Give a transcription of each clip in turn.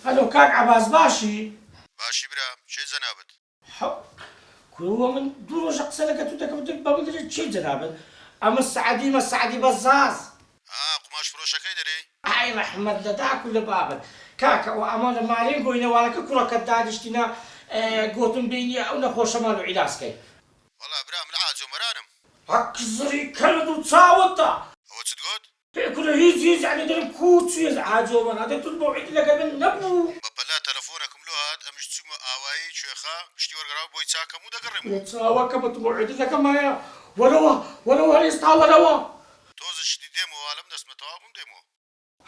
هەلۆ کاک عەباس باشی؟ باشی برام کێ جەنابت؟ حە کورە من دوو ڕۆژە قسە لەگە تو دەکەم تۆ بە من دەلێ کێ جەنابت؟ ئەمە سەعدیمە سەعدی بەزاز. ئا قوماش فرۆشەکەی دەرێی؟ ئای ڕەحمەت لە داک و لە بابت کاکە ئەوە ئەمە لە مالێن گۆینە والەکە کوڕەکەت دانیشتینە گۆتم بینیە ئەو نەخۆشەمان و عیلاج کەی. وەڵا برا من عاجۆ مەرانم. هەک زڕی کەرت و چاوتە. ئەوە چت گۆت؟ ئێ کورە هیچ هیچ یەعنی دەرم کوو چویە عاجۆ مەران دە توت مەوعید لەگەر من نەبوو. بە پەلە تەلەفۆنەکم لۆ هات ئەمش چوومە ئاوایی کوێخا پشتی وەرگەڕاو بۆی چاکەم و دەگەڕێمەوە. کورە چاوەکەمە تو مەوعیدت لەگەڵ مایە وەرەوە وەرەوە هەر ئێستا وەرەوە. تۆزە شتی دێمەوە ئالەم دەستمە تەواو بووم دێمەوە.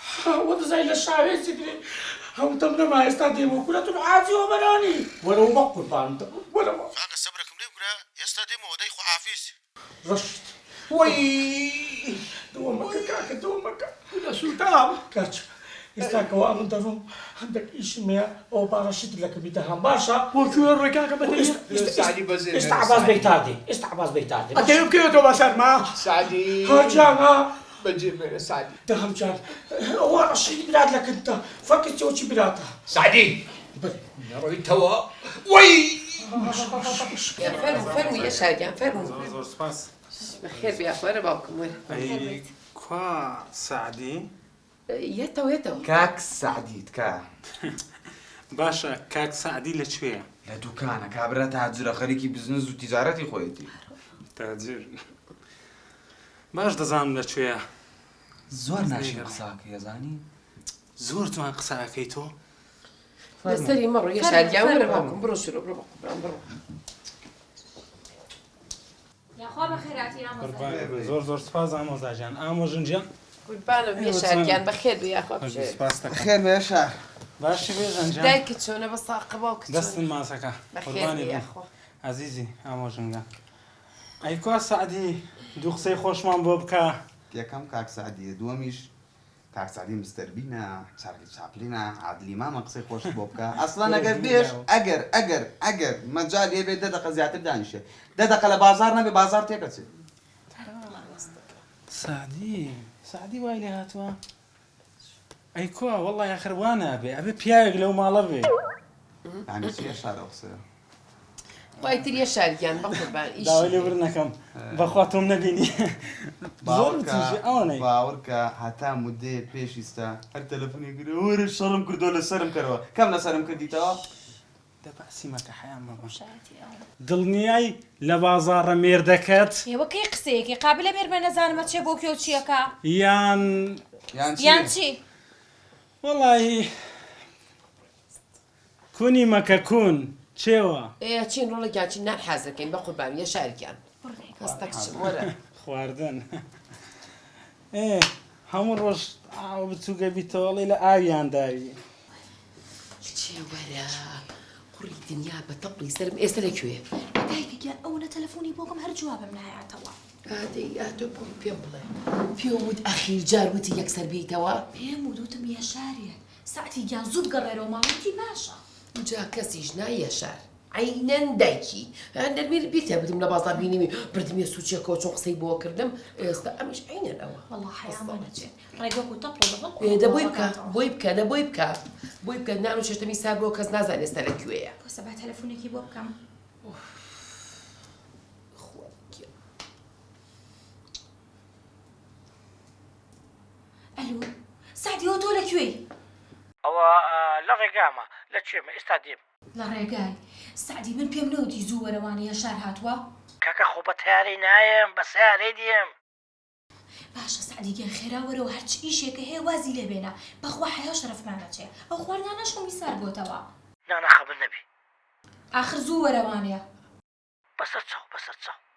ها وەدەزای لە شاوێسی درێ هەوتەم نەما ئێستا دێمەوە کورە تو عاجی ئۆمەرانی وەرەوە بەقوربانت دەبم وەرەوە. کاکە سەبرەکم لێ بگرە ئێستا دێمەوە دەی خواحافیز. ڕەشید وەی دەوەمەکە کاکە دەوەمەکە لە سووتام کاچ ئێستا کەوا من دەڕۆم هەندێک ئیشم هەیە ئەوە با ڕەشید لەکەمی دەهام باشە. بۆ کوێ ڕۆی کاکە بە تەنیا؟ سەعدی بەزێ ئێستا عەباس بەیتار دێ ئێستا عەباس بەیتار دێ ئەتەوێ بکەوێتەوە بە سەرما؟ سەعدی ها گیان ها بەجێ مێرە سەعدی. دەهام گیان ئەوە ڕەشیدی برات لەکنتە فەرقی چیە چی براتە؟ سەعدی بەرێ نەڕۆیتەوە وەی. فەرموو فەرموو یەشار گیان فەرموو. زۆر زۆر سوپاس. بەخێر بێ یاخوا وەرە باوکم وەرە. ئەی کوا سەعدی؟ یەتەوە یەتەوە. کاک سەعدی تکایە. باشە کاک سەعدی لە کوێیە؟ لە دوکانە کابرا تاجرە خەریکی بزنس و تیجارەتی خۆیەتی. تاجر باش دەزانم لە کوێیە. زۆر ناشرین قسە ئەکەی ئەزانی. زۆر جوان قسە ئەکەی تۆ. لەسەری مەڕۆ یەشار گیان وەرە باوکم بڕۆ ژوورۆ بڕۆ بەقوربان بڕۆ. یاخوا بەخێرهاتی ئامۆزا. زۆر زۆر سوپاس ئامۆزا گیان ئامۆژن گیان. قوربانم یەشار گیان بەخێر بێ یاخوا بژی. سوپاس دەکەم. بەخێر بێ یەشار. باشی بێژەن گیان. دایکت چۆنە بە ساقە باوکت چۆنە. دەستت ماچەکە قوربانی بم ئەزیزی ئامۆژن گیان. ئەی کوا سەعدی دوو قسەی خۆشمان بۆ بکە. یەکەم کاک سەعدیە دووەمیش کاک سەعدی مستەر بینە چارلی چاپلینە عادلی مامە قسەی خۆشت بۆ بکە ئەسڵەن ئەگەر بێش ئەگەر ئەگەر ئەگەر مەجال هەبێ دە دەقە زیاتر دانیشێ دە دەقە لە بازاڕ نەبێ بازاڕ تێکەچێ. سەعدی سەعدی وای لێ هاتووە ئەی کوا وەڵڵای ئاخر وا نابێ ئەبێ پیاوێک لەو ماڵە بێ. یانی چی یەشار ئەو قسەیە؟ خوا ئیتر یەشار گیان بەقوربان ئیشی داوای لێبوردن ئەکەم بەخوا تۆم نەبینی زۆر وتیژی ئەوەنەی. باوەڕکە هەتا مودەیەک پێش ئیستا هەر تەلەفونی کردوە وەرە شەڕم کردوە لەسەرم کەرەوە کەم لەسەرم کردیتەوە؟ دە باسی مەکە حەیام مەبە دڵنیای لە بازاڕە مێردەکەت؟ ئێوە کەی قسەیەکی قابلە مێرمە نەزانم ئەچێ بۆ کوێ و چیەکا؟ یان یان چی؟ وەڵاهی کونی مەکە کون چێوە. ئێ ئەچین ڕۆڵە گیان چین نان حازر کەین بەقوربان یەشار گیان هەستە کچم وەرە. خواردن ئێ هەموو ڕۆژ ئاو بچووکە بیتەوە ئەڵێی لە ئاویان داوی. کچێ وەرە قوڕی دنیا بە تەپڵی سەرم ئێستە لە کوێیە؟ دایکە گیان ئەوەنە تەلەفۆنی بۆ کەم هەر جوابم نایاتەوە. ئادەی ئاتۆ بۆم پێم بڵێ پێم وت ئەخیر جار وتی یەکسەر بێیتەوە؟ پێم وت وتم یەشارێ سەعدی گیان زوو بگەڕێرەوە ماڵ وتی باشە. جا کەسیش نا یەشار عەینەن دایکی نەرمین بیرتە بردم لە بازاڕ بینیمی بردمیە سوچێکەوە چۆن قسەی بۆ کردم ئێستا ئەمیش عەینەن ئەوە. وەڵا حەیامان ئەچێت ڕێک وەکو تەپڵ و دەهۆڵ ئێ دە بۆی بکە بۆی بکە دە بۆی بکە بۆی بکە نان و چێشتەمی سارد بۆ کەس نازانێ ئێستا لە کوێیە. بۆسە با تەلەفونێکی بۆ بکەم. خوا گیان. ئەلو سەعدی ئەوە تۆ لە کوێی؟ ئەوە لە ڕێگامە. لە کوێمە؟ ئێستا دێم. لە ڕێگای. سەعدی من پێم نەوتی زوو وەرە وانە یەشار هاتووە؟ کاکە خۆ بە تەیارەی نایەم بە سەیارەی دێم. باشە سەعدی گیان خێرا وەرەوە هەرچ ئیشێکە هەیە وازی لێ بێنە بەخوا حەیا و شەرەفمان ئەچێ ئەو خواردنانەش هەمووی سارد بۆتەوە. نا نا خەمت نەبێ. ئاخر زوو وەرە وانەیە. بەسەر چاو بەسەر چاو.